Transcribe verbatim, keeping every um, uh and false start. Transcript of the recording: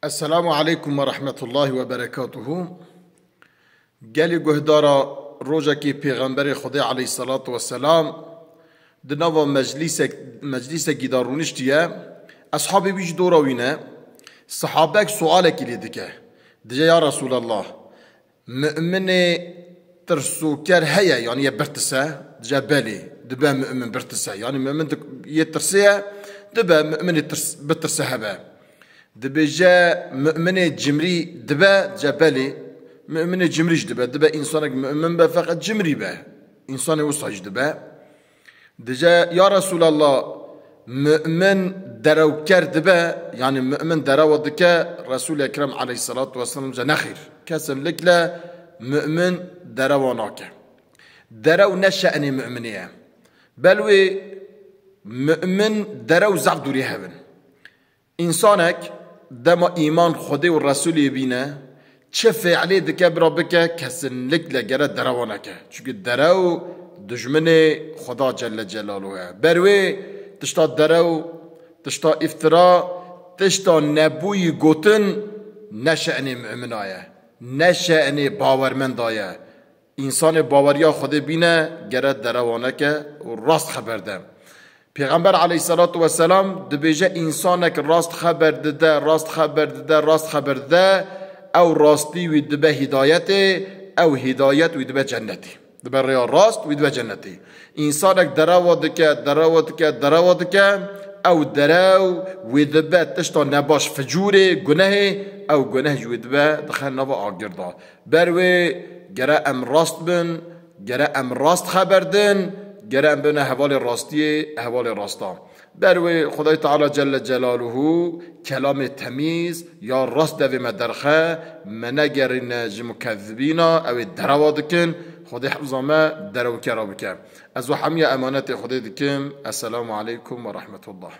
Esselamu aleykum ve rahmetullahi ve berekatuhu. Gelî guhdara, rojekî Pêxemberê Xwedê aleyhissalatu vesselam di nava meclîsek-, meclîsekî de rûniştiye. Eshabê wî ji dora wî ne. Sahabek sualekî lê dike. Dije, ya Resulallah, mu'minê tirsoker heye, yanî yê birtise? Dije, belê, dibe mu'min birtise. Yanî mu'min di-, yê tirsê ye, dibe mu'minê tirs-, bitirse hebe. Dibêje, mu'minê cimrî dibe? Dije, belê, mu'minê cimrî jî dibe. Dibe însanek mu'min be, feqet cimrî be. Însanê wisa jî dibe. Dije, ya Resulallah, mu'min derewker dibe, yanî mu'min derewa dike? Resul-i Ekrem aleyhissalatu vesselam dije, nexêr, kesinlikle mu'min derewa nake. Derew ne şe'nê mu'minê ye. Belwê mu'min derew zaf dûrî hev in. Însanek dema îman Xwedê û Resûlê bîne, çi fiilê dike bira bike, kesinlikle gere derewa neke. Çimkî derew dijminê Xweda Celle Celaluhu ye. Ber wê tişta derew, tişta îftira, tişta nebûyî gotin ne şe'nê mu'mina ye, ne şe'nê bawermenda ye. Însanê baweriya Xwedê bîne, gere derewa neke û rast xeber de. Pêxember aleyhissalatu vesselam dibêje, însanek rast xeber dide, rast xeber dide, rast xeber dide, ew rastî wî dibe hîdayetê, ew hîdayet wî dibe cennetê. Dibe rêya rast, wî dibe cennetê. Însanek derewa dike, derewa dike, derewa dike, ew derew wî dibe tişta nebaş, ficûrê, gunehê, ew guneh jî wî dibe, dixe nava agir de. Ber wê gere em rast bin, gere em rast xeber din, gere em bibine hevalê rastiyê, hevalê rasta. Ber wê Xwedayê Teala Celle Celaluhu kelamê temîz ya rast devê me derxe, me negerîne ji mukezzibîna, ew ê derewa dikin, Xwedê hifza me derewkera bike. Ez we hemiya emanetê Xwedê dikim. Esselamu aleykum ve rahmetullah.